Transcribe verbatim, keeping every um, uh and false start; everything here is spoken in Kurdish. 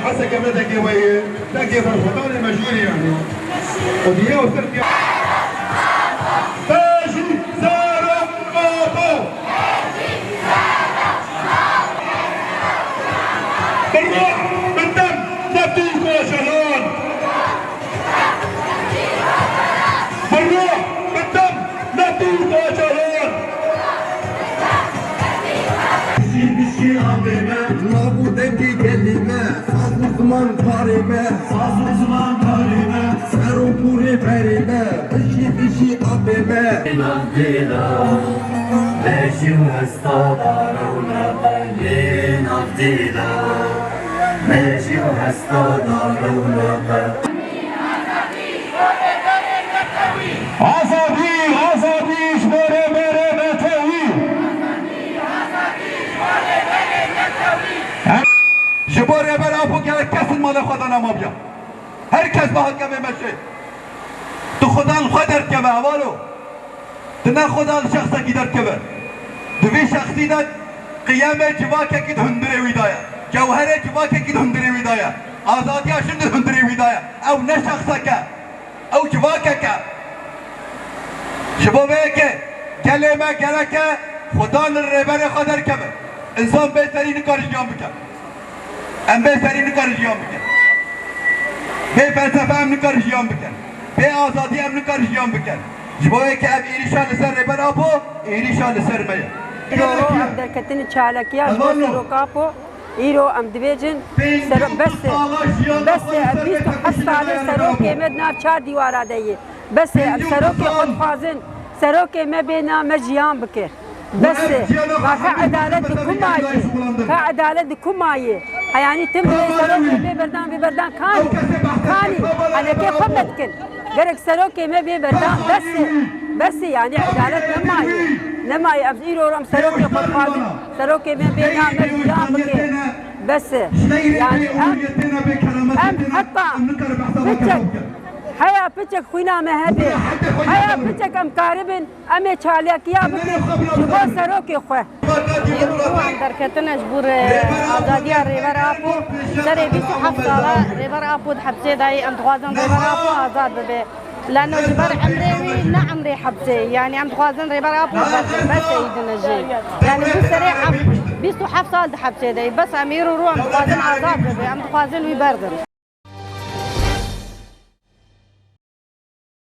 Heseke me dengê we ye, dengê berxwedanê me jûrê yanî. Û diye û ser diye. Bejî Serok Apo! Bi ruh, bi dem, ne tûk Ocalan! Bi ruh, bi dem, ne tûk Ocalan! Dişî dişî avê me, nav û dengê gelê me, saz û ziman karê me, saz û ziman karê me, ser û pûrê berê me, dişî dişî avê me. Navdêla, mejî û hesta da rewna be, lê navdêla, mejî û hesta da rewna be. Azadî, azadî ji bo rêberê Netewî! Ji bo rêber Apo gerek kes li malê xwe de nemabiya. Her kes bihat keve meşê. Tu xwedan xwe derdkeve, hevalo. Tu ne xwedan şexsekî derdkeve. Di vî şexsî de qiyemê civakekî di hundirê wî de ye. Cewherê civakekî di hundirê wî de ye. Azadiya jin di hundirê wî de ye. Ew ne şexsek e. Ew civakek e. Ji bo vê yekê gelê me gerek e xwedan li rêberê xwe derkeve. Însan bê serî nikare jiyan bike. Em bê serî nikarin jiyan bikin. Bê felsefe em nikarin jiyan bikin. Bê azadî em nikarin jiyan bikin. Ji bo yekê ev êrîşa li ser Rêber Apo, êrîşa li ser me ye. Îro em derketin çalakiya ji bo Serok Apo. Îro em dibêjin, sero-, bes e, bes e, bîst û heft sal e serokê me di nav çar dîwara de ye. Bes e, em serokê xwe dixwazin, serokê me bêna me jiyan bike. Bes e, ka edalet di ku ma ye? Ka edalet di ku ma ye? Heyanî tim bê serokê bê berdan, bê berdan kanî? Kanî? Henekê xwe me dikin. Gerek serokê me bê berdan, bes e. Bes e, yanî edalet nemaye. Nemaye, em îro em serokê xwe dixwazin. Serokê me bêna me jiyan bike. Bes e. Yanî em, em heta piçek, heya piçek xwîna me hebe. Heya piçek em karibin. Em ê çalakiya bikin ji bo serokê xwe. Îro em derketine ji bo re-, azadiya Rêber Apo. Serê bîst û heft sala Rêber Apo di hepsê de ye. Em dixwazin Rêber Apo azad bibe. Lano ji ber emrê wî ne emrê hepsê. Yanî em dixwazin Rêber Apo bes, bes e îdine jî. Yanî wî serê em bîst û heft sal di hepsê de ye. Bes em îro rû em dixwazin azad bibe. Em dixwazin wî berdin.